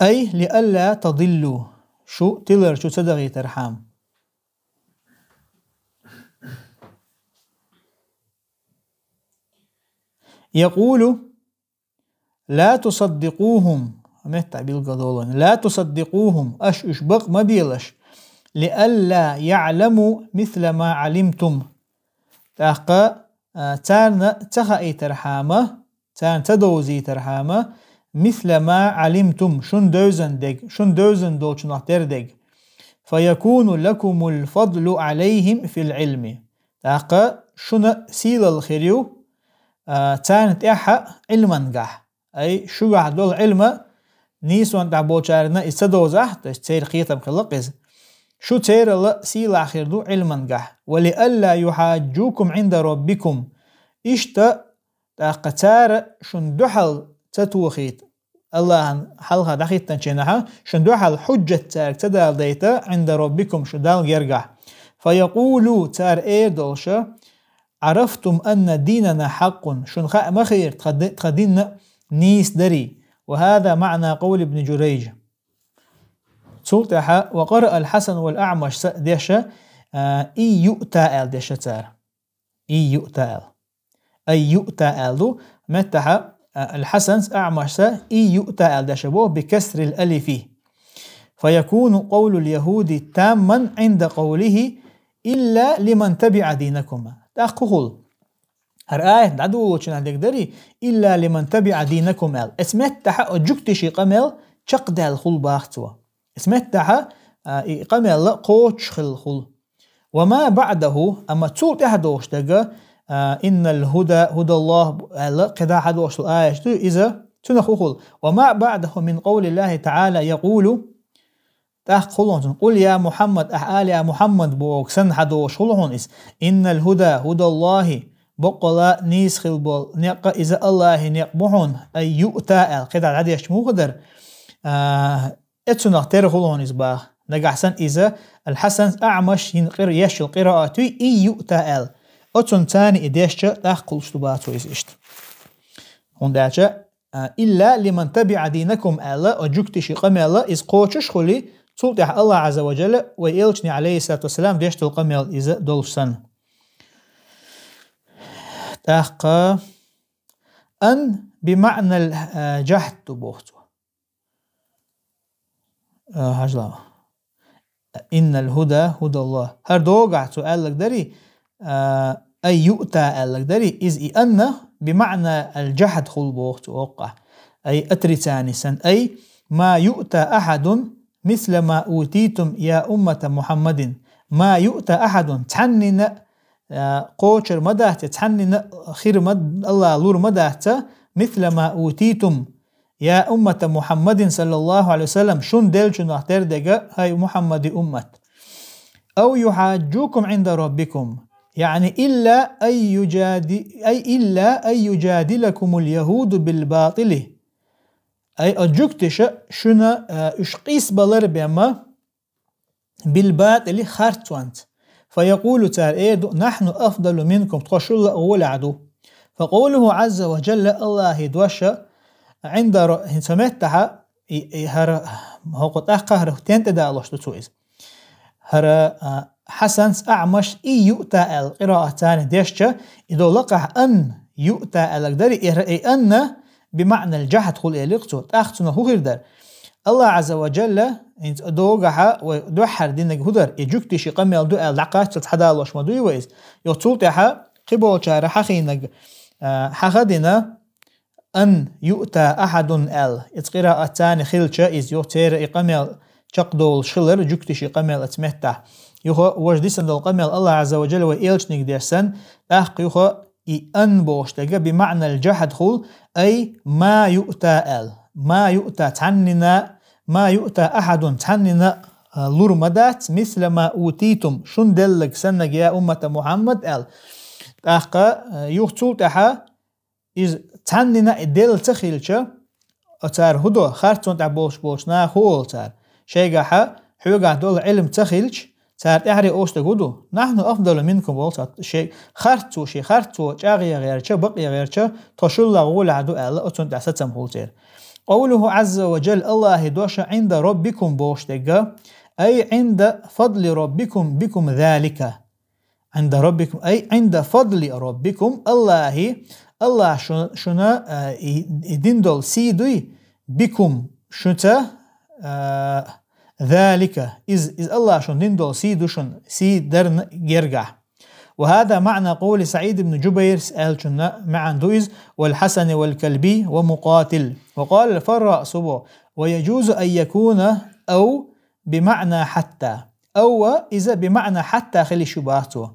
«أي لئلا تضلوا», шу тилар чу ца дахийтархьама. «يقول لا تصدقوهم», меттахь билгалдолу вайн, «لا تصدقوهم», аша уьш бакъ ма белаш, «لئلا يعلموا مثل ما علمتم». ТӀаккха, а, царна ца хаийтархьама, царна ца довзийтархьама, «مثل ما علمتم», шун девзан дег, шун девзан долчунах тера дег. «فيكون لكم الفضل عليهم في العلم». ТӀаккха шуна сийлалла хир ю, а, царна тӀехьа Ӏилмангахь. Ай, шугахь долу Ӏилма нийсонна тӀехь болчарна иза ца довзахь, то есть церан кхетам хилла-кх иза. Шу цералла сийлахь хир ду Ӏилмангахь. «ولئلا يحاجوكم عند ربكم». Иштта, тӀаккха цара шун дуьхьал ца тохийта, Аллахьан хьалха дӀахӀиттинчу хенахь, шун дуьхьал хьуьжжат цаьрга ца даладайта, «عند ربكم», шун Далла гергахь. «فيقولوا», цара эр долуша: «عرفتم أن ديننا حق», шуна хаьа ма хиира тхан ди-, тхан дин а нийса дарий. «وهذا معنى قول ابن جريج». Цул тӀаьхьа «وقرأ الحسن والأعمش» са деша, а, «أي يؤتى» аьлла деша цара. «أي يؤتى» аьлла. «أي يؤتى» аьлла ду. Меттахьа, а, Аль-Хьасанс, Аъмашса «أي يؤتى» аьлла деша боху, «بكسر الألف». «فيكون قول اليهود تاما عند قوله إلا لمن تبع دينكم». ТӀаккха хӀун хуьлу? ХӀара аят дӀадолучунах дерг дарий, «إلا لمن تبع دينكم» аьлла. Эцу меттахьа оцу жуьгтийн къамел чекхдаьлла хуьлу боху цо. Эцу меттахьа, а, и къамел кхочуш хилла хуьлу. «وما بعده», амма цул тӀаьхьа догӀуш дерг, а, «إن الهدى هدى الله» аьлла, кхидӀа хьадогӀуш долу аят ду иза, цунах хӀун хуьлу? «وما بعده من قول الله تعالى يقول», тӀаккха хуьлу цунах: «قل يا محمد», ахь ала, я Мухьаммад, бохург санна хьадогӀуш хуьлу хьуна иза. «إن الهدى هدى الله», баккъала нийса хила болу некъ иза Аллахьан некъ бу хьуна, «أي يؤتى» аьлла, кхидӀа дӀадешча муха дара? А, Эцунах тера хуьлу хьуна иза боху. Нагахь санна иза Аль-Хьасанс, Аъмаш йина къира-, еш йолу къираат ю, «أي يؤتى» аьлла. Оцунна царна и дешча, тӀаккха хуьлуш ду боху цо иза иштта. ХӀунда аьлча, а, «إلا لمن تبع دينكم» аьлла, оцу жуьгтийн къамел иза кхочуш хуьлу, цул тӀаьхьа Аллахь Ӏазза ва Джалла вай элчане, Ӏалайхиссалату вассалам, деш долу къамел иза долуш санна. ТӀаккха «أن» بمعنى الجحد ду боху цо. А, хьажал. «إن الهدى هدى الله». ХӀара догӀахь цо аьлларг дарий, а, «أي يؤتى» аьлларг дарий, иза и «أن» بمعنى الجحد хуьлу боху цо оккхахь. Ай, отрицание санна. «أي ما يؤتى أحد مثل ما أوتيتم يا أمة محمد». «ما يؤتى أحد», цхьаннина, а, кхочур ма дац, цхьаннина хир ма, Аллахь лур ма дац, «مثل ما أوتيتم». «يا أمة محمد صلى الله عليه وسلم», шуна деллачунах тера дерг, хӀай Мухьаммадан уммат. «أو يحاجوكم عند ربكم». يعني «إلا أن يجاد-، أي إلا أن يجادلكم اليهود بالباطل». Ай, оцу жуьгташа шуна, а, уьш къийсабалар бен ма, «بالباطل», харцонца. «فيقولوا», цара эр ду: «نحن أفضل منكم», тхо шул а гӀолехь ду. «فقوله عز وجل», Аллахьан дош, «عند ر-», хӀинца меттахьа, и, и, хӀара, хӀокху тӀаккха хӀара стен тӀедалош ду цо иза. ХӀара, а, Хьасанс, Аъмаш «أي يؤتى» аьлла къираат царна дешча, и долу лакхахь «أن يؤتى» аьлларг дарий, и хӀара, и «أن» بمعنى الجحد хуьлу элира цо. ТӀаккха цунах хӀун хир дара? Аллахь Ӏазза ва Джалла, хӀинца догӀахьа вай дуьххьара динарг хӀун дара? И жуьгтийн къамел ду аьлла, дӀакхаччалц хьадалош ма дуй вай иза. Йо, цул тӀаьхьа кхиболчара хьахийнарг, а, хьаха дина, «Ан юъта ахьадун» аьлла. Иза къираат царна хилча, иза юха церан и къамел чакхдолуш хилар, жуьгташа и къамел оцу меттехь. Юха важа дисина долу къамел Аллах Азза ва Джалла вай элчаниг деш санна, тӀаккха юха и «ан» бохуш дерг бимаънал жахьад хуьлу, ай «ма юъта» аьлла. «Ма юъта» цхьаннина, «ма юъта ахьадун» цхьаннина а, лур ма дац, «мисла ма утитум» шун деллаг саннаг, я уммата Мухьаммад аьлла. ТӀаккха а, юха цул тӀаьхьа иза цхьаннина а делла ца хилча, оцара хӀун до, харцонна тӀехь болуш болчу наха хӀун олу цара? Шайгахьа хьоьгахь долу Ӏилма ца хилча, цара тӀаьхьаре олуш дерг хӀун ду? «Нахьну афдалу минкум» олу цара. Шен харцо, шен харцо чӀагӀъе гӀертача, бакъе гӀертача, тхо шулла гӀолехь ду аьлла, оцунна тӀехь сацам хуьлу церан. Къовлуху Азза ва Джалла, Аллахьи дош «Ӏинда роббикум» бохуш дерг, ай «Ӏинда фадли роббикум бикум залика». «Ӏинда роббикум», ай «Ӏинда фадли роббикум», Аллахьи, Аллахь шу-, шуна, а, и, и дина долу сий дуй, бикум, шуьца, а, залика, иза, иза Аллахь шуна дина долу сий ду шуна, сий дарна гергахь. «Ва хаза маъна къовли Саъид ибн Джубайр», аьллачунна маьӀна ду иза, «вал Хьасани вал Калби ва Мукъатил». «Ва къала ал-Фарра», цо боху, «ва яджузу ан якуна ав бимаъна хьатта». «Ав» иза бимаъна хьатта хила йиш ю боху цо.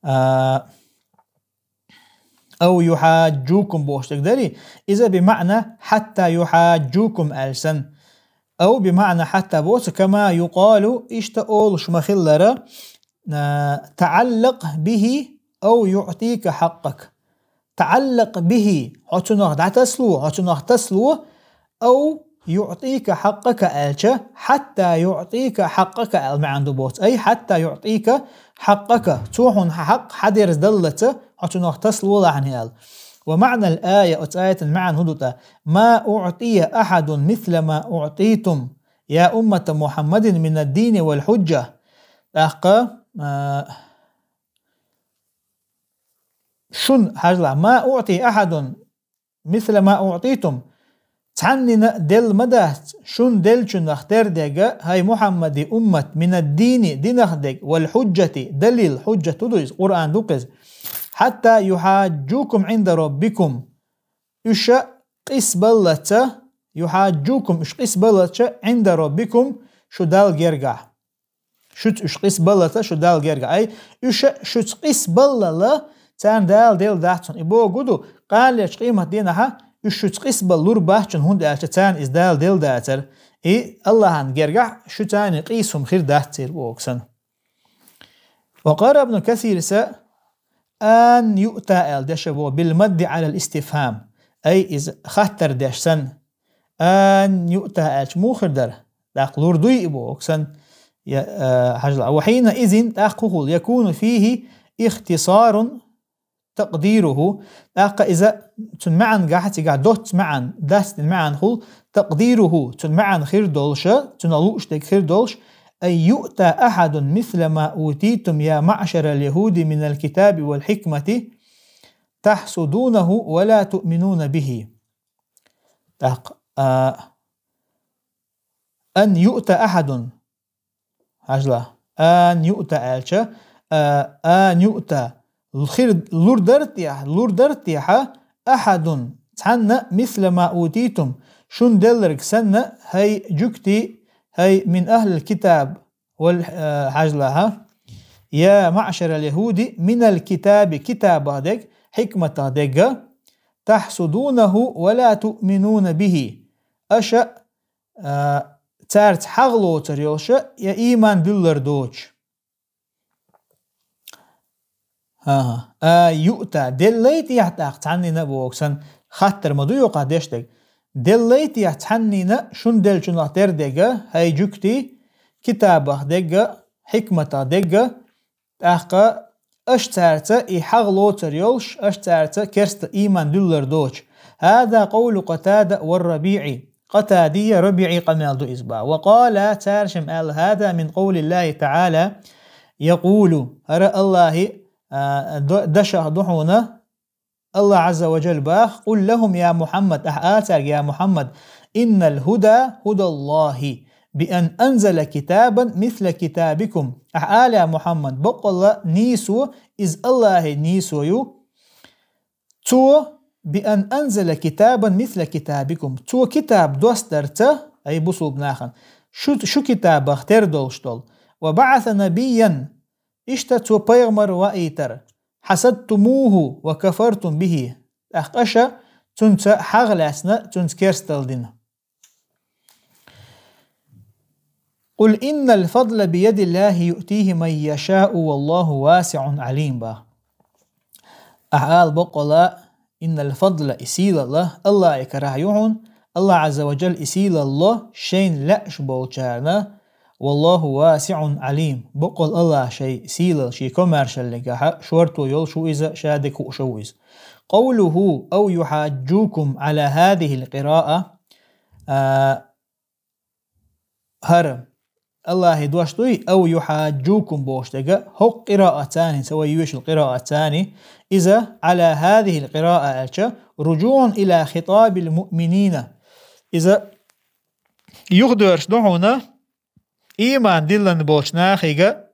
А, «ав юхьаджукум» бохуш дерг дарий, иза бимаъна «хьатта юхьаджукум» аьлла санна. «Ав» бимаъна «хьатта» боху цо, «кама юкъалу», иштта олуш ма-хиллара, а, «таӀаллакъ бихи ав юътика хьакъак». «ТаӀаллакъ бихи», хьо цунах дӀатасло, хьо цунах тасло, «ав юътика хьакъака» аьлча, «хьатта юътика хьакъака» аьлла маьӀна ду боху цо. Ай, «хьатта юътика хьакъака», цо хьуна хьан хьакъ хьан дерзадаллалц, хьо цунах тасло лахьана аьлла. «Ва маънал ая», оцу аятан маьӀна хӀун ду тӀаккха? «Ма уътия ахьадун мисла ма уътитум, я уммата Мухьаммадин, минад-дини вал хьуджа». ТӀаккха, а, шун хьажалахь, «ма уъти ахьадун мисла ма уътитум», цхьаннина а делла ма дац, шун деллачунах тера дерг, хӀай Мухьаммади уммат, «минад-дини», динах дерг, «вал хьуджати», далил, хьуджат хӀун ду иза, Къуръан ду-кх иза, «хьатта юхьаджукум Ӏинда роббикум», уьш къийсабаллалц, «юхьаджукум», уьш къийсабаллалц, «Ӏинда роббикум», шу Далла гергахь. Шуьца уьш къийсабаллалц шу Далла гергахь. Ай, уьш шуьца къийсабаллал, царна Дала делла дац хьуна. И бохург хӀун ду, къалечу къематдийнахьа уьш шуьца къийсабала лур бац хьуна, хӀунда аьлча царна иза Дала делла дацара. И Аллахьан гергахь шу царна къийса хӀума хир дац церан бохург санна. Ва къара Ибн Касира «ан юъта» аьлла дешар боху, «бил мадди Ӏалал истифхам». Ай, иза хаттар деш санна. «Ан юъта» аьлча муха хир дара? ТӀаккха лур дуй и бохург санна? Я, а, хьажалахь. «Ва хьина изин», тӀаккха хӀун хуьлу, «якуну фихи ихтисарун такъдируху». ТӀаккха иза цуьнан маьӀна гахь, цигахь доцца маьӀна, дацдина маьӀна хуьлу, «такъдируху», цуьнан маьӀна хир долуша, цуьнан лууш дерг хир долуш, «ан юъта ахьадун мисла ма утитум, я маъшарал яхӀуди, минал китаби вал хьикмати, тахьсудунаху ва ла туъминуна бихи». ТӀаккха, а, «ан юъта ахьадун». Хьажалахь. «Ан юъта» аьлча, а, «ан юъта». Хир лур дара техьа, лур дара техьа, «ахьадун», цхьанна, «мисла ма утитум», шун делларг санна, хӀай жуьгти, хӀай мин ахьлил китаб, вал, а, хьажалахьа, я маъшарал яхӀуди, минал китаби, китабах дерг, хьикматах дерг, «тахьсудунаху ва ла туъминуна бихи». Аша, а, цаьрца хьагӀ лоцур йолуша, я ийман дуьллар доцуш. ХӀан-хӀа. «А юъта», деллай техьа тӀаккха цхьаннина а бохург санна, хаттар ма ду йоккхахь деш дерг. Деллай техьа цхьаннина шун деллачунах тера дерг, хӀай жуьгти, китабах дерг, хьикматах дерг, тӀаккха аша цаьрца и хьагӀ лоцур йолуш, аша цаьрца керста ийман дуьллар доцуш. «ХӀаза къовлу Къатада ва РабиӀи». Къатадия, РабиӀи къамел ду иза боху. «Ва къала», цара шимма аьлла, «хӀаза мин къовлиллахи таӀала, якъулу». ХӀара Аллахьи, а, до-, дашах ду хьуна, Аллахь Азза ва Джалла боху: «Къул лахум, я Мухьаммад», ахьа ала цаьрга, я Мухьаммад: «Иннал хӀуда хӀудаллахи, би ан анзала китабан мисла китабикум». Ахьа ала, я Мухьаммад: «Баккъалла нийсо, иза Аллахьи нийсо ю. Цо بأن أنزل كتابا مثل كتابكم. Цо китаб доссадарца, ай бусулба нахана, шу, шу китабах тера долуш долу. وبعث نبيا, иштта цо пайхамар ваийтар. حسدتموه وكفرتم به. ТӀаккха аша цуьнца хьагӀ лаьцна, цуьнца керстал дина. قل إن الفضل بيد الله يؤتيه من يشاء والله واسع عليم, бах. Ахьа ала боккъала, إن الفضل, и сийлалла, Аллахьан карахь ю хьуна, Аллахь Ӏазза ва Джалла и сийлалла шайна лаьаш болчарна, والله واسع عليم, боккъала Аллахь шайн сийлалла, шен комаьршаллигахьа шорто йолуш ву иза, ша дика хууш ву иза. قوله أو يحاجوكم على هذه القراءة, а, хӀара Аллахьан дош дуй, أو يحاجوكم бохуш дерг, хӀокху къираатца, ца вай йоьшал къираатца, иза على هذه القراءة аьлча, رجوع إلى خطاب المؤمنين. Иза юхадоьрзуш ду хьуна, ийман диллина болчу нахе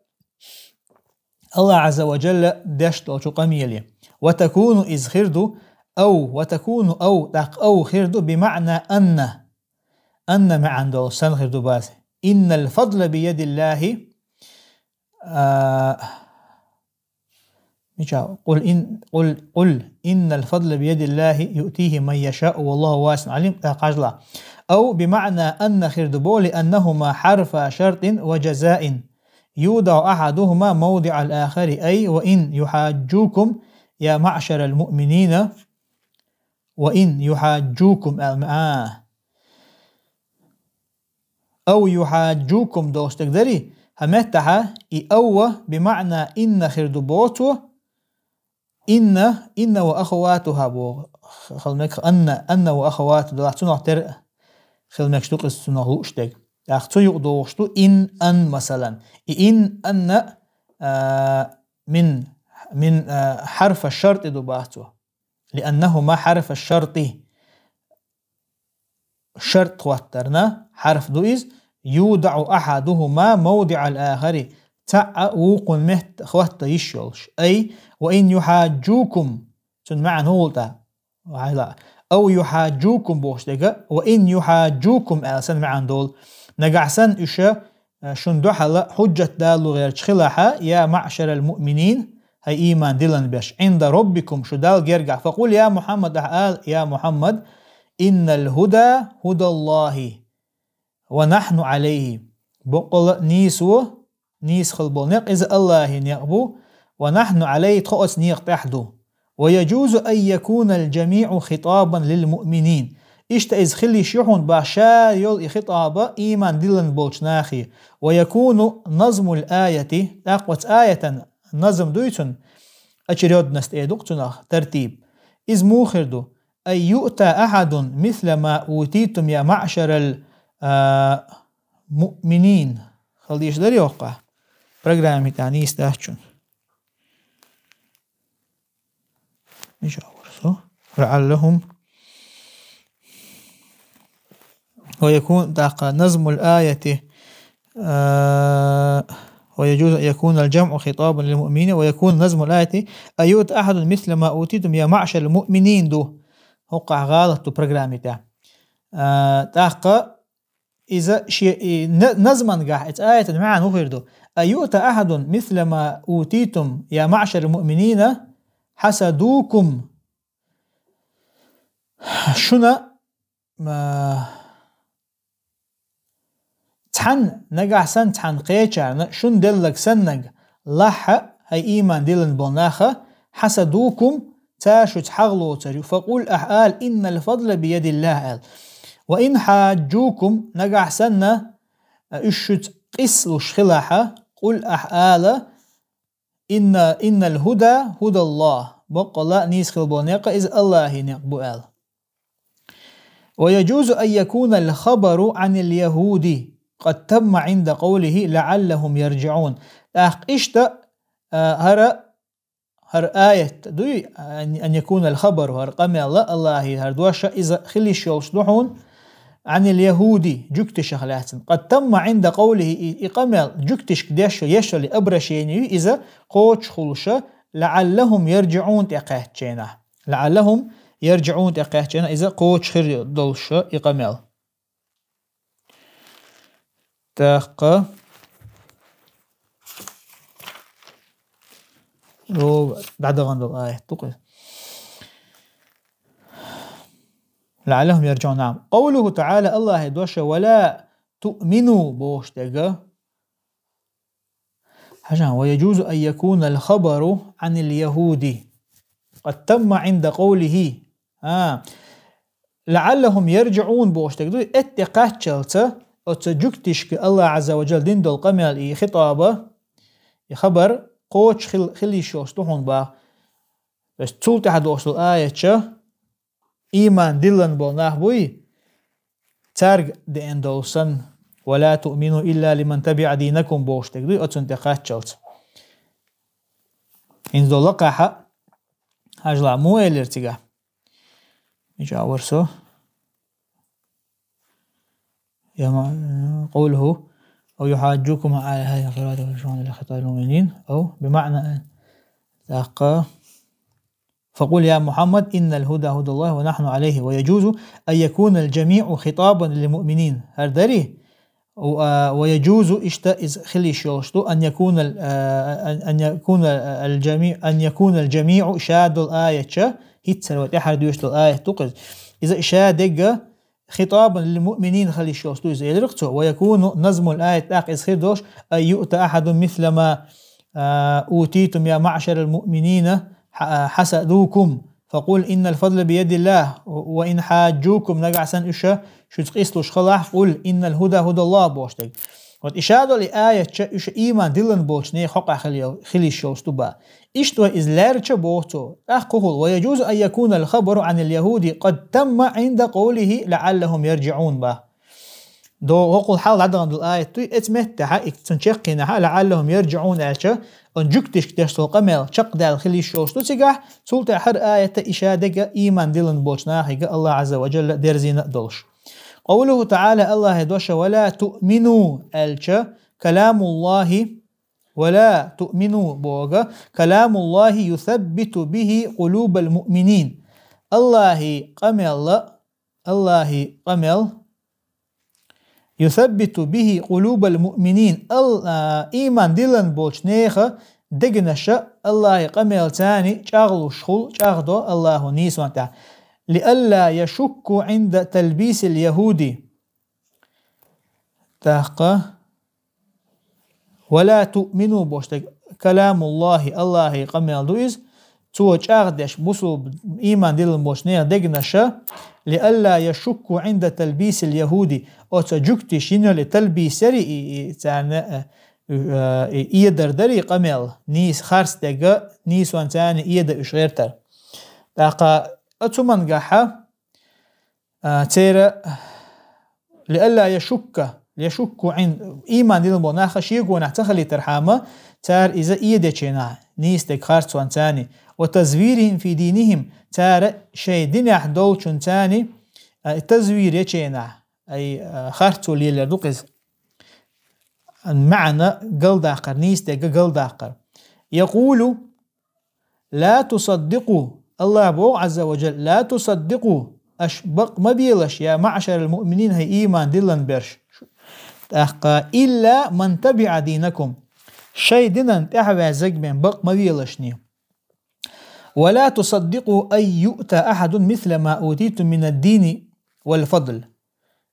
Аллахь Ӏазза ва Джалла деш долчу къамеле. وتكون, иза хир ду, أو, وتكون أو, тӀаккха أو хир ду, بمعنى أن. أن маьӀна долуш санна хир ду базе. إن الفضل بيد الله, а, Мича, قل إن، قل، قل إن الفضل بيد الله يؤتيه من يشاء والله واسع عليم, тӀаккха хьажал. أو بمعنى أن хир ду боху, لأنهما حرفا شرط وجزاء يوضع أحدهما موضع الآخر, أي وإن يحاجوكم يا معشر المؤمنين, وإن يحاجوكم, а, أو يحاجوكم долуш дерг дарий, хӀан меттахьа и أو بمعنى إن хир ду боху, إن، إن وأخواتها боху, хила мегаш أن، أن وأخواتها долахь, цунах тера хила мегаш ду иза, цунах лууш дерг. ТӀаккха цу юкъа догӀуш ду إن، أن, масалан. И إن، أن, а, من، من, а, حرف الشرط ду боху цо. لأنهما حرف الشرط. Шарт хӀоттарна хьарф ду иза, يوضع أحدهما موضع الآخر, цхьаъ вукхун метта хӀотта йиш йолуш. أي وإن يحاجوكم, цуьнан маьӀна хӀун хул тӀаккха? Ваьлла. أو يحاجوكم бохуш дерг, وإن يحاجوكم аьлла санна маьӀна долу. Нагахь санна уьш, э, шуна дуьхьал хьуьжжат далалур гӀерташ хилахь, يا معشر المؤمنين, хӀай ийман диллина берш, عند ربكم, шу Далла гергахь, فقل يا محمد, ахьа ала, я Мухьаммад, إن الهدى هدى الله ونحن عليه. Боккъала нийсо, нийса хила болу некъ, иза Аллахьан некъ бу, ونحن عليه, тхо оцу некъа тӀехь ду. ويجوز أن يكون الجميع خطابا للمؤمنين. Иштта иза хила йиш ю хьуна боху ша йолу и хитӀаб ийман диллина болчу нахе. ويكون نظم الآية, тӀаккха оцу аятан назм дуй цуьнан, очередность эр ду-кх цунах, тартиб. Иза муха хир ду? أن يؤتى أحد مثل ما أوتيتم يا معشر ال، а, مؤمنين. Хала дийша дарий хӀокху программи тӀехь, нийса дац шуна. Мича вара со? لعلهم ويكون, тӀаккха نظم الآية, а, ويجوز أن يكون الجمع خطابا للمؤمنين ويكون نظم الآية أن يؤتى أحد مثل ما أوتيتم يا معشر المؤمنين ду. ХӀокхахь гӀалат ду программи тӀехь. А, тӀаккха иза ши-, и, на-, назмангахь, иза аятан маьӀна хӀун хир ду? أن يؤتى أحد مثل ما أوتيتم يا معشر المؤمنين حسدوكم. Шуна, а, цхьанна, нагахь санна цхьанна кхечарна шуна деллаг саннаг лахь, хӀай ийман диллина болу наха, حسدوكم, цара шуьца хьагӀ лоцур ю, فقل, ахьа ала, إن الفضل بيد الله аьлла. وإن حاجوكم, нагахь санна, а, уьш шуьца къийсалуш хилахь, قل, ахьа ала, إن، إن الهدى هدى الله, боккъала нийса хила болу некъ иза Аллахьан некъ бу аьлла. ويجوز أن يكون الخبر عن اليهود قد تم عند قوله لعلهم يرجعون. ТӀаккха иштта, а, хӀара, хӀара аят дуй, أن، أن يكون الخبر, хӀара къамел Аллахьан, хӀара дош, иза хила йиш йолуш ду хьуна, عن اليهود, жуьгташах лаьцна. قد تم عند قوله, и, и къамел жуьгташка деш йолу, еш йолу обращение ю иза кхочушхула, لعلهم يرجعون тӀекхаьчча хенахь. لعلهم يرجعون тӀекхаьчча, иза кхочуш хир долуш и къамел. ТӀаккха дӀадахана долу аят ду-кх иза. لعلهم يرجعون, نعم. قوله تعالى, Аллахьан дош, ولا تؤمنوا бохуш дерг. Хьажа, ويجوز أن يكون الخبر عن اليهود قد تم عند قوله. А, لعلهم يرجعون бохуш дерг ду, эттӀе кхаччалца оцу жуьгташка Аллахь Ӏазза ва Жалла дина долу къамел, и хитӀоба, и хабар кхочуш хил-, хила йиш йолуш ду хьуна боху. То есть цул тӀаьхьа долуш долу аятча, ийман диллина болу нах буй, цаьрга деана долу санна, ولا تؤمنوا إلا لمن تبع دينكم бохуш дерг дуй, оцунна тӀе кхаччалц. ХӀинца долу лакхахьа, хьажалахь, муха элира цигахь? Мича вара со? يا ما-، قوله: أو يحاجوكم على هذه القراءة والشهود لخطاب المؤمنين، أو بمعنى تلقى فقل يا محمد إن الهدى هدى الله ونحن عليه، ويجوز أن يكون الجميع خطابا للمؤمنين. هردري؟ و-، آه، ويجوز إشتا إذ خلي شوشتو أن يكون ال-، آه، أن، أن يكون الجميع، أن يكون الجميع شاد الآية شا، هيتسر وتحر دوشت الآية تقز. إذا شادق خطابا للمؤمنين خلي شوشتو إذا يلرقتو، ويكون نظم الآية تاق إذ خير دوش، أن يؤتى أحد مثل ما، آه، أوتيتم يا معشر المؤمنين ح-، حسدوكم، فقل إن الفضل بيد الله، وإن حاجوكم نقع سن إشا شو تقيسلوش خلاح، قل إن الهدى هدى الله بوشتك. Вот ишадо ли аят ча уьш ийман диллан болчу нехан хьокъа хили-, хилиш йолуш ду ба. Иштта вай иза лаьрча боху цо. ТӀаккха кхухула: ويجوز أن يكون الخبر عن اليهود قد تم عند قوله لعلهم يرجعون ба. До гӀокхул хьал дӀадахана долу аят дуй, эцу меттехьа, и цун чеккхийнахьа, لعلهم يرجعون аьлча, он жуьгтишка деш долу къамел чекхдаьлла хила йиш йолуш ду цигахь, цул тӀаьхьара аята иша дега ийман диллан болчу нахига Аллах Азза ва Джалла дерзийна а долуш. قوله تعالى, Аллахьа доша: ولا تؤمنوا аьлча, كلام الله, ولا تؤمنوا бога, كلام الله يثبت به قلوب المؤمنين. Аллахьи къамелла, Аллахьи къамел, يثبت به قلوب المؤمنين, ал-, а, ийман диллан болчу неха дегнаша Аллахьи къамел цани чӀагӀлуш хул, чӀагӀдо Аллахьу нийсонан тӀехь. لئلا يشكوا عند تلبيس اليهود. ТӀаккха ولا تؤمنوا бохуш дерг كلام الله, Аллахьи къамел ду иза, цо чӀагӀдеш бусулба ийман диллан болчу нехан дегнаша, لئلا يشكوا عند تلبيس اليهود, оцу жуьгтиш йинали талбис яри и, и царна, э, э, и эдар дари къамел, нийса харц дерга, нийсонан царна эда уьш гӀертар. ТӀаккха оцу мангахьа, а, церан لئلا يشك, يشكوا عند, ийман диллан болу наха шегонахь ца хилийтархьама, цара иза эдечийнахь, нийса дерг харцонан царна, وتزويرهم في دينهم, цара шайн динехь долчун царна, а, тазвир ечийнахь, ай, а, харцо лелар ду кхиза. МаьӀна галдаккхар, нийса дерга галдаккхар. يقول, لا تصدقوا, Аллах боху Азза ва Джалла, لا تصدقوا, аш бакъ ма белаш, يا معشر المؤمنين, хӀай ийман диллан берш. ТӀаккха, إلا من تبع دينكم, шайн динан тӀаьхьаваьззаг бен бакъ ма велашний. ولا تصدقوا أن يؤتى أحد مثل ما أوتيتم من الدين والفضل.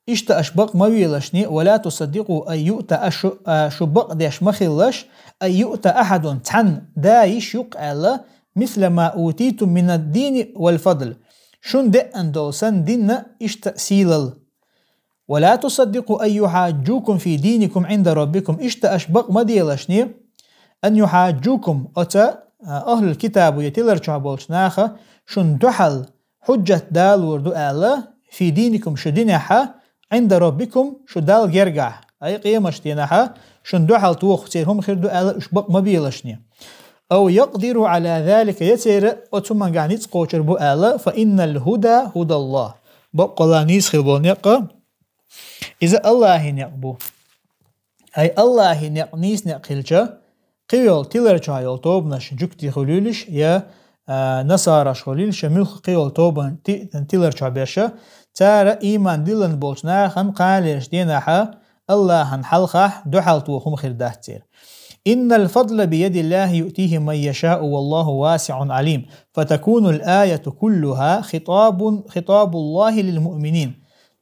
Иштта аш бакъ ма велашни, ولا تصدقوا أن يؤتى, ашу, а, шу бакъ деш ма хилалаш, أن يؤتى أحد, цхьанна да йиш ю-кх аьлла, مثل ما أوتيتم من الدين والفضل. Шун деъан долу санна динна иштта сийлал. ولا تصدقوا أن يحاجوكم في دينكم عند ربكم. Иштта аш бакъ ма делашни, أن يحاجوكم, оца, а, ахлул китабу я тилар чохь болчу наха, шун дуьхьал хьуджат далор ду аьлла, في دينكم, шу динехьа, عند ربكم, шу Далла гергахь, ай къемаш динахьа, шун дуьхьал тоху церан хӀума хир ду аьлла, уьш бакъ ма белашни. أو يقدروا على ذلك, я церан оцу мангахь ницкъ кхочур бу аьлла, فإن الهدى هدى الله. Бакъ къала нийса хила болу некъа, иза Аллахьи некъ бу. Ай Аллахьи некъ нийса некъ хилча, кхийолу тилар чохь йолу тобанаш жуьгти хуьлуьйлиш, я, а, насараш хулийла, шоай муьлхха кхыйола тобан ти-, тилар чохь берш, цара ийман диллина болчу нахана кхалерчу дийнахь Аллахьан хьалхахь дуьхьал тоха хӀума хир дац церан. إن الفضل بيد الله يؤتيه من يشاء والله واسع عليم. فتكون الآية كلها خطاب، خطاب الله للمؤمنين.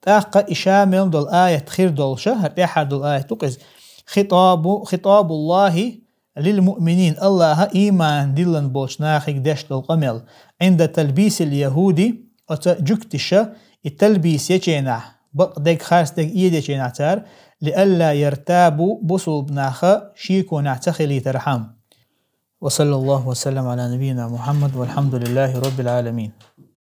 ТӀаккха и ша мел долу аят хир долуш, хӀара тӀаьххьара долу аят ду-кх иза. خطاب، خطاب الله للمؤمنين. Аллахьа ийман диллина болчу нахе деш долу къамел. عند تلبيس اليهود, оцу жуьгташа и талбис ечу хенахь, бакъдерг, харцдерг эца ечу хенахь цара, لئلا يرتابوا, бусулба нах шеконехь ца хилийтархьама. وصلى الله وسلم على نبينا محمد والحمد لله رب العالمين.